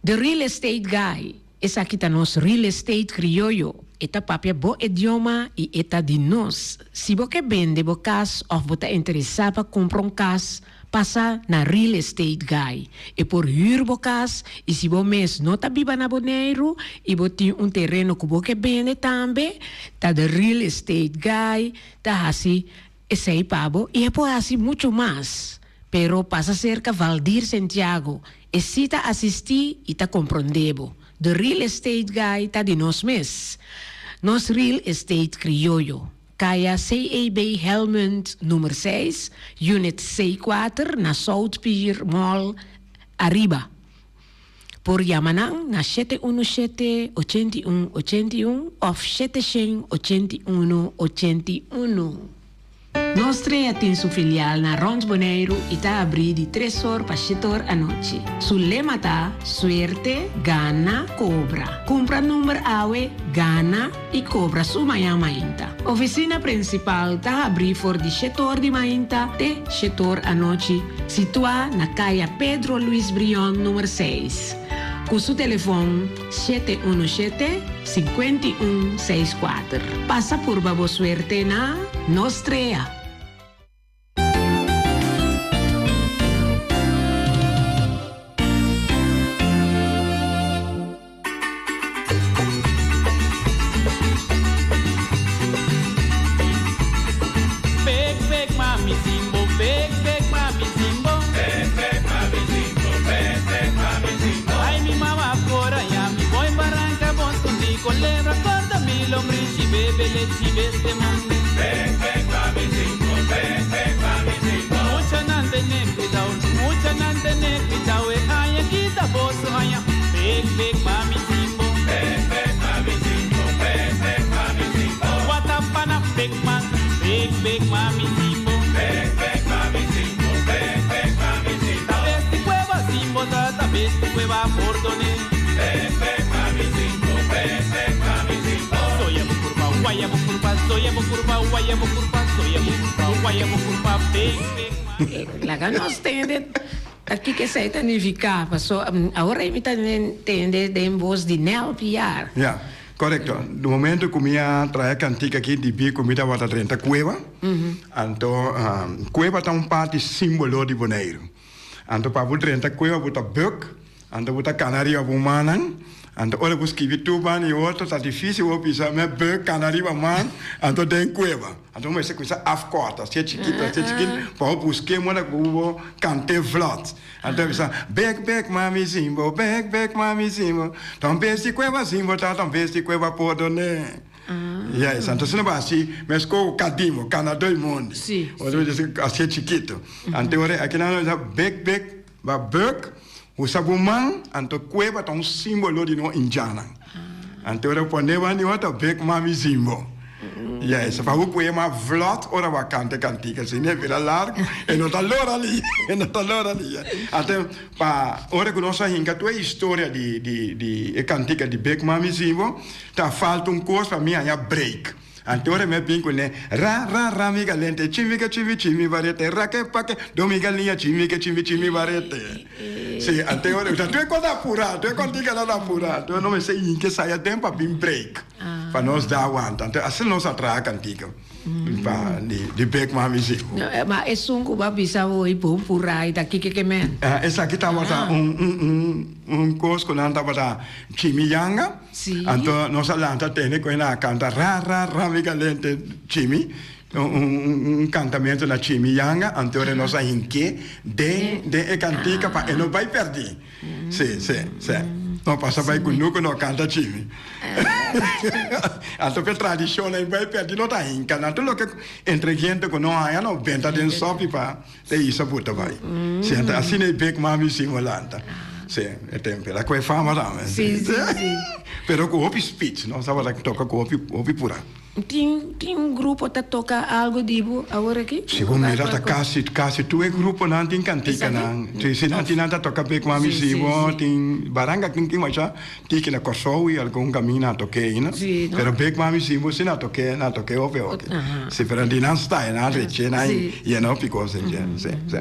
Speaker 1: The Real Estate Guy, Esaki ta nos real estate krioyo, e ta papia bo idioma i e ta di nos. Si bo ke bende bo kas òf bo ta interesá pa kumpra un kas, pasa na Real Estate Guy. E por hür bo kas i si bo mes no ta biba na Boneiru i bo tin un tereno ku bo ke bende tambe, ta The Real Estate Guy ta hasi esei pa bo i e por hasi muchu mas. Pero pasa serka Valdir Sentiago, e si ta asistí i ta komprondé bo. The Real Estate Guy ta di nos mes. Nos Real Estate Krioyo, Kaya CEB Helmond nummer seis, unit C kuater na South Pier Mall, Ariba. Por yama nan na 717 81 81 òf 781 81. Nos Trea tin su filial na rond Boneiru i ta abrí di tres or pa shete or anochi. Su lema ta, Suerte, gana, kobra. Kumpra number awe, gana i kobra su mañan mainta. Ofisina prinsipal ta habrí for di shete or di mainta te shete or anochi, situá na Kaya Pedro Luis Brion number seis. Ku su telefon 717 51 64. Pasa purba bo suerte na Nos Trea!
Speaker 4: Bek bek mami zimbo, bek bek mami zimbo. Bek bek mami zimbo, bek bek mami zimbo. Ay mi mama cora ya mi boy barranca bon scondi colebra corda mi lombrichi bebe lechi beste monde. Bek bek mami zimbo, bek bek mami zimbo. Mucha nan tene cuidao, mucha nan tene cuidao e aña kita boso aña. Bek bek mami zimbo. Bek bek mami zimbo, bek bek mami zimbo. Watapana bek man, bek bek mami zimbo. Bek bek mami zimbo, bek bek mami zimbo. Ta besti cueva zimbo ta, ta besti cueva pordone. Bek bek mami zimbo, bek bek mami zimbo. Soya bo curpa, waya bo curpa, soya bo curpa, waya bo curpa, soya bo curpa, waya bo curpa, bek bek mami.
Speaker 1: Laga nos tende Ta kiko esei ta nifiká? Paso awor ei mi ta tende den bos di Nel Piar.
Speaker 2: Ya, korekto. Di momento ku mi a traha e kantika aki dibí ku mi tabata drenta kueba, anto kueba ta un parti símbolo di Boneiru. Anto pa bo drenta kueba bo ta bùk, anto bo ta kana riba bo mannan, anto ora bo skibi tur banda i otro ta difísil bo bisa mi a bùk kana riba man anto den kueba. Anto bo mester kuminsá afkòrta, hasié chikitu, hasié chikitu, pa bo busk'é moda ku bo kant'é vlòt. Anto e bisa, Bek, bek, mami zimbo, bek, bek, mami zimbo, ta un bes di kueba zimbo ta, ta un bes di kueba pordon'é. Yes, anto asina bo hasi meskos ku kadimo, kanadó i mondi. Bo ta bisa hasié chikitu. Anto ora aki nan a bisa, Bek, bek, ba bek, usa bo man, anto kueba ta un símbolo di no indjannan. Anto ora pone bo anima ta bek mami zimbo. Yes, pa bo poema vlot ora bo a canta e cantica si ne bira largo e no ta lora li, e no ta lora li. Anto pa ora cu nos a hinca tur e historia di di di e cantica di bek mami zimbo ta falta un cos pa mi haña break. Anto ora mi a bin cu ne ra ra ra mi galente chimi ke chimi chimi barete ra ke pa ke do mi galiña chimi ke chimi chimi barete. Sí, anto ora tur e cos a pura, tur e cantica nan a pura. Anto no mester hinca esai aden pa bin break. Pa nos da wanta. Anto asina nos a traha kantika pa di bek mami zihu.
Speaker 1: Ma esun ku bo a bisa hoy bon pura i ta kiko ke men?
Speaker 2: Esaki tabata un un un kos ku nan tabata chimi yanga. Anto nos a lanta tene ku nan a kanta ra ra ra mi kalente chimi. Un un kantamentu na chimi yanga. Anto ora nos a hink'é den den e kantika pa e no bai pèrdí. Sí, sí, sí. No pasa bai kunuku no kanta chimi. Anto p'e tradishon ei bai pèrdí no ta hinka nan. Tur loke entre gente ku no haña no benta den sòpi pa e isa buta bai. Si, anto asina e bek mami hicimos lanta. Si, e tempo el a kohe fama tambe.
Speaker 1: Si, si, si.
Speaker 2: Pero ku hopi speech, nos tabata toka ku hopi, hopi pura.
Speaker 1: Tin tin un grupo ta toca algo di bo awor aki?
Speaker 2: Si bo mira ta casi casi tur e gruponan tin canticanan. Si si nan tin nan ta toca Big Mami si bo tin Baranga tin tin masha tiki na Corsou y algun caminda nan a toke aina. Pero Big Mami si bo si nan a toke nan a toke hopi hopi. Si pero di nan style nan reche nan yena hopi cos den dje si si.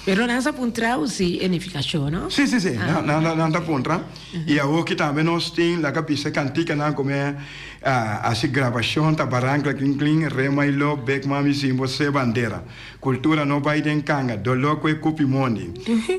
Speaker 1: Pero nan sa puntra u si e nificacion no?
Speaker 2: Si si si nan nan ta puntra y awoki tambe nos tin laga bisa canticanan come Hasi grabashon ta barankla klin klin, rema i lo, bek mami sin bo se bandera. Kultura no bai den kanga, doló ku e kupi mondi.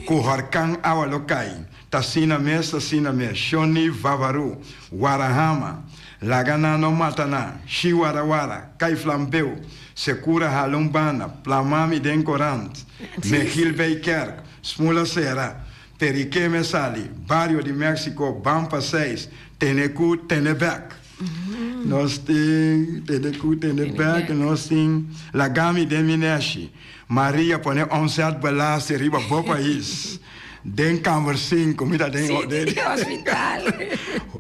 Speaker 2: Ku horkan awa lo kai. Ta sina mes, ta sina mes. Shoni Vavaru, Warahama, Laga nan no mata nan, Shi wara wara, Kai flambeu, Sekura hala un banda, Plama mi den korant, Mechil Bijkerk, Smula sera, Perique me sali, Bario di Mexico, Ban pa seis, Tene ku, tene bek. Nos tin Tene ku, tene bek, nos tin Lagami den mi neshi, Maria pone omzetbelasting riba bo pais, Den kamber sinku, mi ta den
Speaker 1: hospital.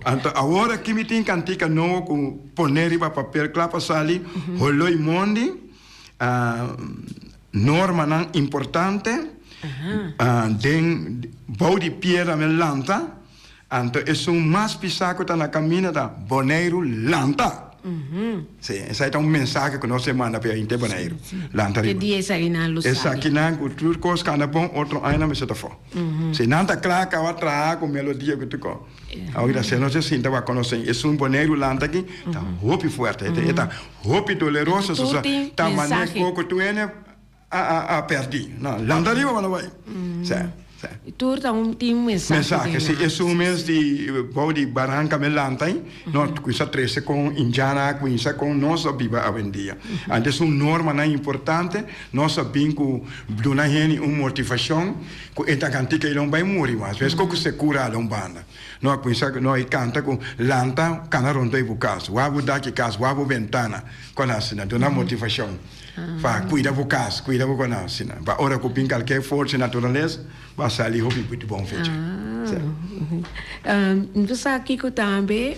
Speaker 2: Anto awor aki mi tin kantika nobo ku pone riba papel kla pa sali, Holoi Mondi. Normanan importante den bou di piedra men lanta, anto esun mas pisá ku ta na kaminda ta Boneiru lanta! Sí, esei ta un mensahe ku nos a manda pa e hende Boneiru, lanta riba.
Speaker 1: Ke dia esakinan lo sabi?
Speaker 2: Esakinan ku tur kos kanda bon, otro aña nan mester ta afó. Si nan ta kla kaba traha ku melodia ku tur kos. Awor ta nos a sinta wak konosé esun Boneiru lanta aki ta hopi fuerte, e ta hopi doleroso
Speaker 1: Tur tin
Speaker 2: ta mane
Speaker 1: mensahe.
Speaker 2: koko tur hende a pèrdí. No, lanta riba bo no bai. Sè, sè.
Speaker 1: Tur ta un tin mensahe
Speaker 2: Mensahe,
Speaker 1: den
Speaker 2: si
Speaker 1: nan.
Speaker 2: esun mes di bou di baranka me lanta ei, no kuinsa trese kon indiana a kuinsa kon nos a biba awendia. Anto esun normanan importante nos a bin ku duna hende un motivashon Ku e ta kantika i lo bai muri mas ves ku se kura ala un banda. No a kuminsá no i kanta ku lanta kana rondó i bo kas, wak bo dak i kas, wak bo bentana kon asina. Duna motivashon pa kuida bo kas, kuida bo kon asina. Pa ora ku bin kalker forsa di naturalesa bo a sali hopi di bon fecha.
Speaker 1: Mi sa kiko tambe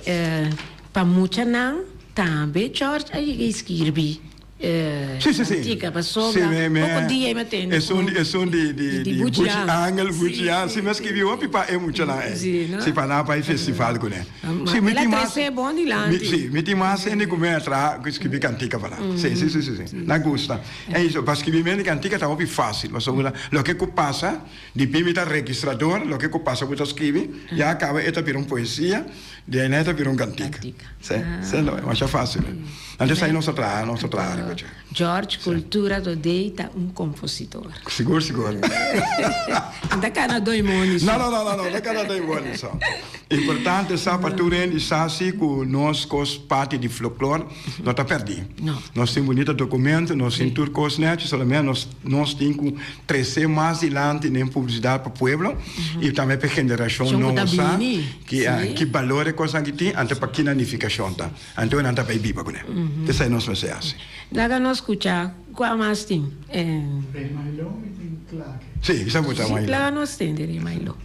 Speaker 1: pa muchanan tambe George a yega i skirbi.
Speaker 2: Sí, sí, sí.
Speaker 1: Antica pasobra
Speaker 2: Sí, me, me,
Speaker 1: poco dia mi a tende
Speaker 2: Esun,
Speaker 1: cu
Speaker 2: esun di, di,
Speaker 1: di
Speaker 2: di
Speaker 1: Buchi
Speaker 2: Buchi
Speaker 1: Angel.
Speaker 2: Angel, Buchi
Speaker 1: Sí,
Speaker 2: Angel. Sí, mi a skibi hopi pa e muchanan ei.
Speaker 1: Sí, no?
Speaker 2: Sí, pa nan pa e festival kuné.
Speaker 1: Ma
Speaker 2: Sí, mi
Speaker 1: el a
Speaker 2: tin mas,
Speaker 1: trece bon
Speaker 2: mi,
Speaker 1: dilanti.
Speaker 2: sí, mi tin mas hende ku mi a traha ku skibi kantika pa nan. Sí, sí, sí, sí, sí. Nan gusta. E iso, pa skibimentu di kantika ta hopi fácil, pasobra loke ku pasa, di bin mi ta registrador, loke ku pasa bo ta skibi, ya kaba e ta bira un poesia. Di einan e ta bira un kantika. Sí, sí, lo e masha fácil. Antes ahí nos a traha, nos a traha riba dje.
Speaker 1: George Cultura Dodey ta un compositor.
Speaker 2: Sigur, sigur.
Speaker 1: N ta kana doi moni so.
Speaker 2: No, no, no, no, no ta kana doi moni so. Importante sa pa tur hende sa si ku nos kos parti di folklor no ta pèrdí.
Speaker 1: No.
Speaker 2: Nos tin bunita dokumento, nos tin tur kos nèchi, solamente nos nos tin ku trese mas dilanti den publisidat pa pueblo i tambe pa e generashon nobo sa. Ki ki balor e kosnan ki tin, anto pa ki nan nifikashon ta. Anto nan ta bai biba kuné. Esei nos mester hasi.
Speaker 1: Laga nos skucha kua mas tin.
Speaker 3: Rei Mailó mi tin kla ke.
Speaker 2: Sí, sa ku ta
Speaker 1: Sí,
Speaker 2: Mailó.
Speaker 1: laga nos tende Rei Mailó.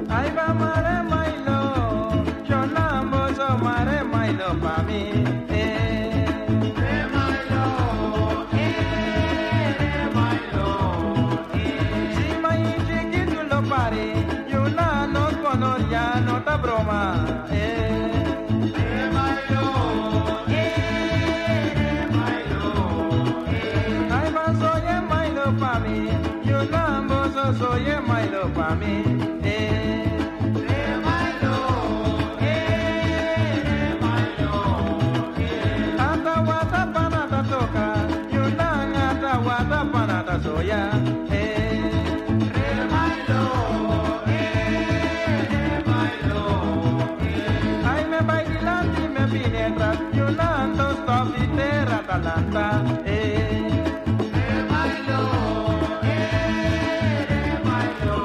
Speaker 4: Ai ba mare Mailó, shonnan boso mare Mailó pa mi, eh. Re Mailó, eh, re Mailó, eh. Si mai chikitu lo pari, yuna nos konos ya no ta broma, eh. Re Mailó, eh, re Mailó, eh. Ai ba soye Mailó pa mi, yuna boso soye Mailó pa mi, eh. Re Mailó, eh, re Mailó, eh. Ata wata pana ta toka, yuna ata wata pana ta soya, eh. Re Mailó, eh, re Mailó, eh. Ai me bai dilanti me bini atras, yuna anto stop di tera ta lanta. canta, eh. Remailo, eh, remailo,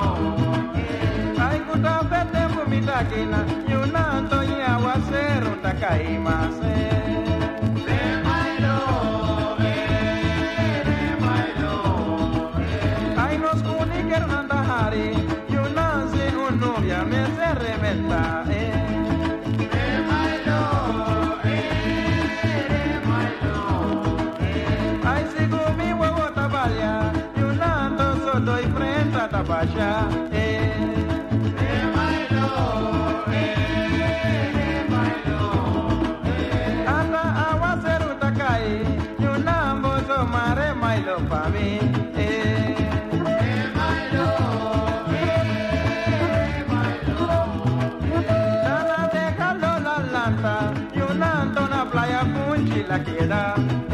Speaker 4: eh. Ay, kuta bete mumita kina, yunanto y aguacero takai mas, eh. Remailo, eh, remailo, eh. Ay, nos kuniker nandahari, yunansi unubia me se reventa, eh. Remailo, eh, remailo, eh. Ay, sigo mi huevo tabalia, yunanto soto y frente a tabasha, eh. Remailo, eh, remailo, eh. Anda aguacero takai, yunambo so mare mailo pa mi, eh. Remailo, eh, remailo, eh. Nana déjalo la lanta, yunanto na playa punchi la queda, eh.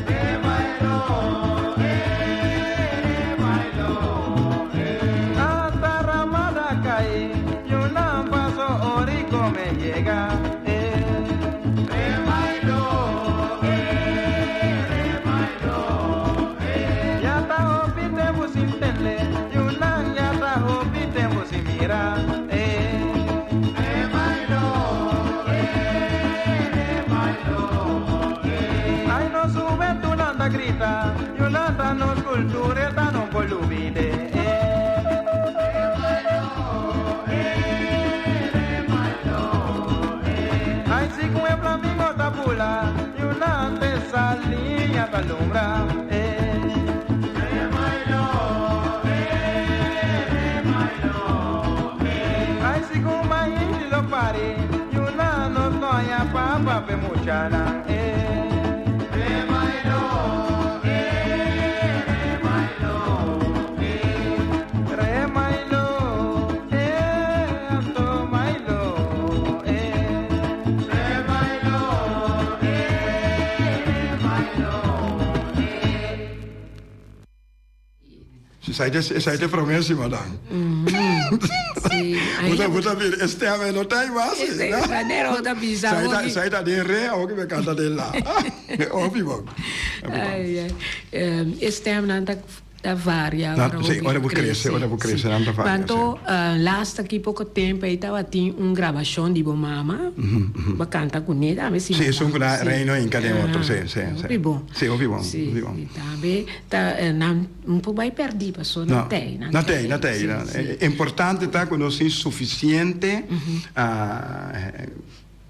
Speaker 4: Remailo, eh, remailo, eh. Hasta Ramada caí, yunan paso orico me llega, eh. Remailo, eh, remailo, eh. Ya ta hopi tempo sin tende, yunan ya ta hopi tempo sin mira, eh. Remailo, eh, remailo, eh. Ay, no sube tu nanda grita, yunanta nos cultura no volubide, eh. Remailo, eh, remailo, eh. Ay, si con el flamingo tabula, yunante salía talumbra, eh. Remailo, eh, remailo, eh. Ay, si con maíz lo pare, yunano no papa pe muchana, eh. Remailo, eh, remailo, eh. Remailo, eh, anto mailo, eh. Remailo, eh, remailo, eh.
Speaker 2: Esei ta promé siman.
Speaker 1: Si.
Speaker 2: Bo ta mira, e stem no ta igual,
Speaker 1: Esei manera bo ta bisa
Speaker 2: hopi. Esei ta den re, awor ku mi kanta den la. Hopi bon.
Speaker 1: Ai, ai. E stemnan ta ta varia
Speaker 2: ora bo Si, ora bo krese, ora bo krese nan ta varia.
Speaker 1: Anto lasta aki poko tempu ei tabatin un grabashon di bo mama. Bo kanta kuné tambe si.
Speaker 2: Si, esun ku na Reino Inca den otro, si, si.
Speaker 1: Hopi bon.
Speaker 2: Si, hopi bon, hopi bon.
Speaker 1: Si, tambe ta nan Un por bai perdí paso na tei.
Speaker 2: Na tei, na tei. Importante ta ku nos tin sufisiente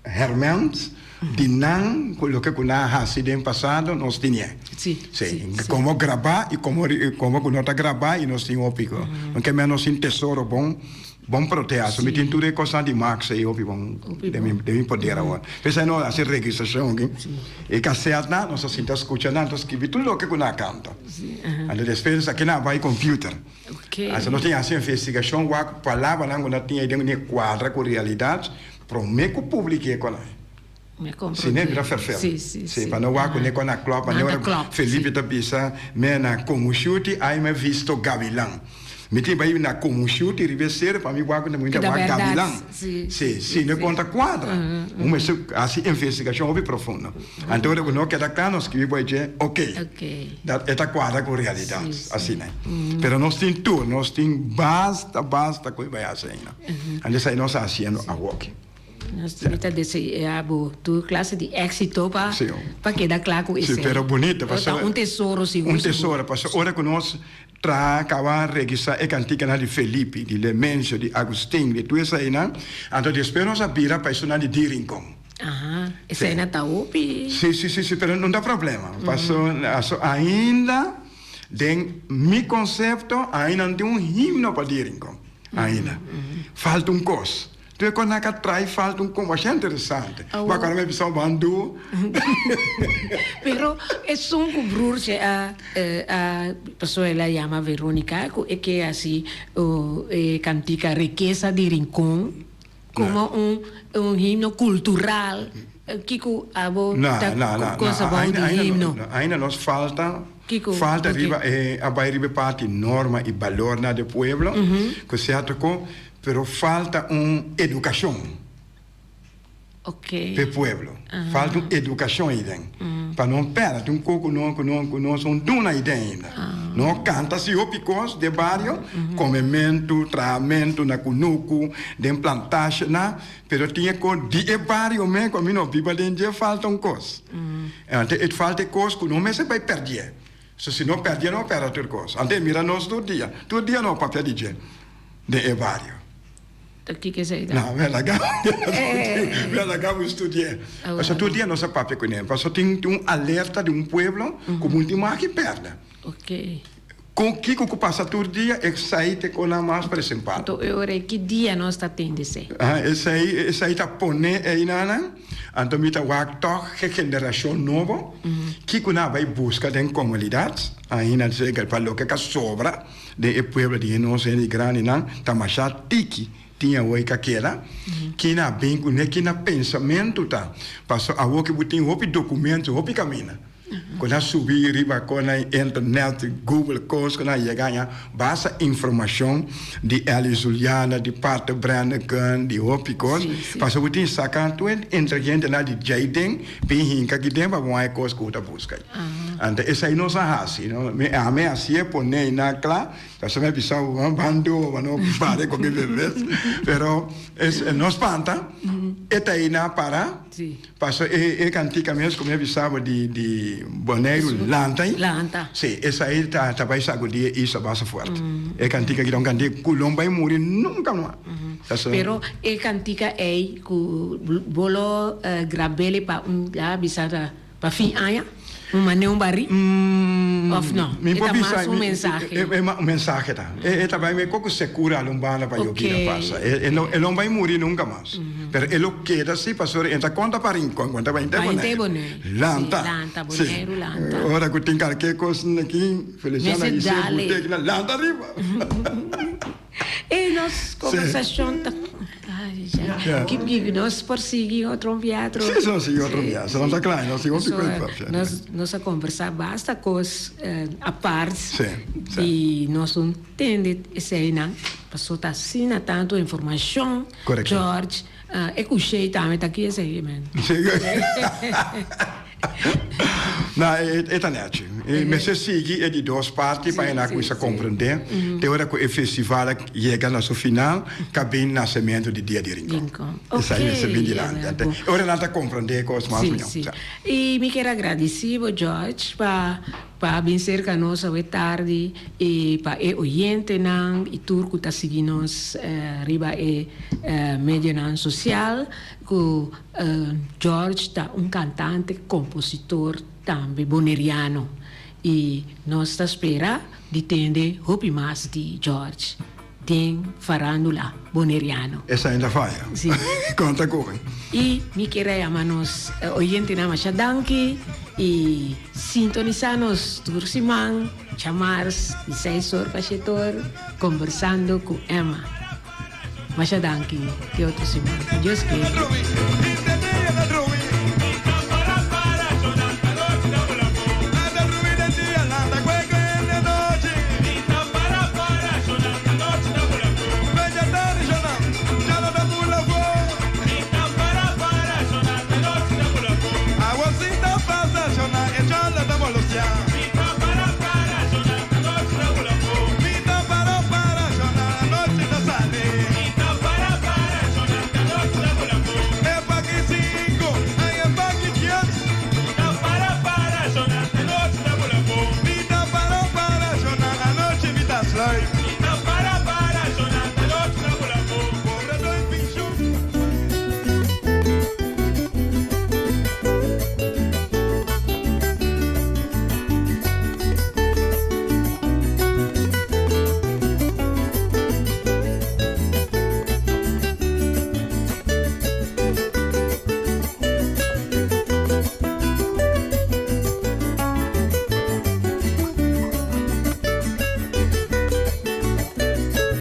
Speaker 2: herment di nan ku loke ku nan a hasi den pasado nos tinié.
Speaker 1: Sí, sí.
Speaker 2: Komo grabá i komo komo ku no ta grabá i nos tin hopi ku. Loke men nos tin tesoro bon bon proteá. So mi tin tur e kosnan di Max ei hopi bon den mi den mi poder awor. P'esei nos a hasi registrashon aki. E kasetnan nos a sinta skucha nan, ta skibi tur loke ku nan a kanta. Anto despues esaki nan a bai computer. Anto nos tin hasi investigashon wak palabranan ku nan tin ei den e kuadra ku realidat promé ku publik'é kon ai. Si ne bira ferfel. Si pa no wak ku ne kon a klòp manera ora Felipe ta bisa me na Komushuti ai me visto gavilan. Mi tin bai na Komushuti riba e sero pa mi wak ku ta wak gavilan. Si, si ne kon ta kuadra. Un mester hasi investigashon hopi profundo. Anto ora ku no keda kla nos skibi bo e dje ok. Dat e ta kuadra ku realidat. Asina. Pero nos tin tur, nos tin basta basta ku e bai hasi ainda. Anto esei nos ta hasiendo awoki.
Speaker 1: Nos mi ta desea bo tur klase di éksito pa pa keda kla ku esei.
Speaker 2: Si, pero bunito.
Speaker 1: Ta un tesoro sigur.
Speaker 2: Un tesoro pasobra ora ku nos traha kaba registrá e kantikanan di Felipe, di Lemencio, di Agustin, di tur eseinan, anto despues nos a bira pa esunnan di Di Rincon.
Speaker 1: Aha, eseinan ta hopi.
Speaker 2: Si, si, si, si, pero no ta problema. Paso, ainda den mi konsepto ainda no tin un himno pa Di Rincon. Ainda. Falta un kos. Tur e kosnan ka trai falta un kombershon interesante.
Speaker 1: Awor.
Speaker 2: Ma kora mi bisa ban du.
Speaker 1: Pero esun ku broertje a a pasobra el a yama Veronica ku e ke hasi e kantika Rikesa di Rincon komo un un himno kultural. Kiko abo ta kosa bou di himno?
Speaker 2: Ainda nos falta
Speaker 1: Kiko?
Speaker 2: falta riba e a bai riba e parti norma i balornan di pueblo ku sierto ku Pero falta un educacion. P'e pueblo. Falta un edukashon ei den. Pa no pèrdè tin un kos ku no ku no ku nos no duna ei den ainda. No kanta si hopi kos den bario, komementu, trahamentu na kunuku, den plantashenan, pero tin e kos di e bario mes ku ami no biba den dje falta un kos. Anto e falta e kos ku no mester bai pèrdè. So si no pèrdè no pèrdè tur kos. Anto e mira nos tur dia, tur dia no papia di dje den e bario.
Speaker 1: Ta kiko esei ta?
Speaker 2: No, mi a laga mi a laga bo studi'é. Pasobra tur dia nos a papia kuné. Pasobra tin un alerta di un pueblo ku bo no tin mag di pèrdè. Ku kiko ku pasa tur dia esei ta e konan mas prinsipal.
Speaker 1: Anto e ora ei ki dia nos ta tende esei?
Speaker 2: Esei esei ta pone einanan. Anto mi ta wak tòg e generashon nobo kiko nan a bai buska den komunidat. Ainda zeker pa loke ka sobra. Den e pueblo di nos hende grandinan ta masha tiki tin awor ka keda. Kina a bin kuné, kina pensamentu ta. Paso awor ku bo tin hopi dokumento, hopi kaminda. Ku nan subi riba kon nan internet, google kos ku nan yega aña basta informashon di Elly Zuliana, di Pater Brenneken, di hopi kos. Paso bo tin saka tur entre hendenan di djei den bin hinka aki den pa bo haña e kos ku bo ta buska. Anto esei nos a hasi, no? Mi ami hasié pone na kla, pasobra mi a bisa bo ban ban dua pa no bare ku mi bebes. Pero es no spanta, e ta ei na para, pasobra e e kantika mes ku mi a bisa bo di di Boneiru lanta ei, si esei ta ta bai sagudí e isla basta fuerte. E kantika aki ta un kantika ku lo bai muri nunka mas.
Speaker 1: Pero e kantika ei ku bo lo grab'el pa un ya bisa ta. Pa fin aña, un manera un barí? Of no?
Speaker 2: Mi
Speaker 1: E
Speaker 2: por
Speaker 1: ta
Speaker 2: bisa,
Speaker 1: mas un mensahe.
Speaker 2: E e un mensahe ta. E e ta bai me koko sekura alun banda pa yo bida pasa. E e no e lo bai muri nunka mas. Pero e lo keda si pasobra e ta konta pa Rincon, konta pa henter
Speaker 1: Pa henter
Speaker 2: Boneiru.
Speaker 1: Boneiru.
Speaker 2: Lanta.
Speaker 1: Si, lanta, Boneiru lanta.
Speaker 2: Ora ku tin kalke kos aki, Feliciana
Speaker 1: Mester
Speaker 2: Isé
Speaker 1: dale.
Speaker 2: Butek nan lanta riba.
Speaker 1: E nos conversacion ta ay ya ki ki nos por sigui otro bia otro.
Speaker 2: Si nos sigui otro bia so nos ta kla nos tin hopi kos di papia.
Speaker 1: Nos nos a conversa basta kos apart di nos un tende eseinan paso ta asina tanto informacion George e kushei tambe ta ki esei men.
Speaker 2: No, e ta nechi. E mester sigui e di dos parti pa hende a cuminsa comprende. Te ora cu e festival a yega na su final, ca bin nacemento di Dia di Rincon. Esai mester bin dilanti. E ora nan ta comprende e cos mas miho.
Speaker 1: Si, si. Y mi kier a gradici bo, George, pa pa bin cerca nos awe tardi y pa e oyentenan y tur cu ta sigui nos riba e medionan social cu George ta un kantante, kompositor tambe boneriano i nos ta spera di tende hopi mas di George den farandula boneriano.
Speaker 2: Esei ta faya.
Speaker 1: Si.
Speaker 2: Konta ku mi.
Speaker 1: I mi kier a yama nos oyentenan masha danki i sintonisa nos tur siman djamars di seis or pa shete or kombersando ku Emma. Masha danki te otro siman. Ku Dios kere.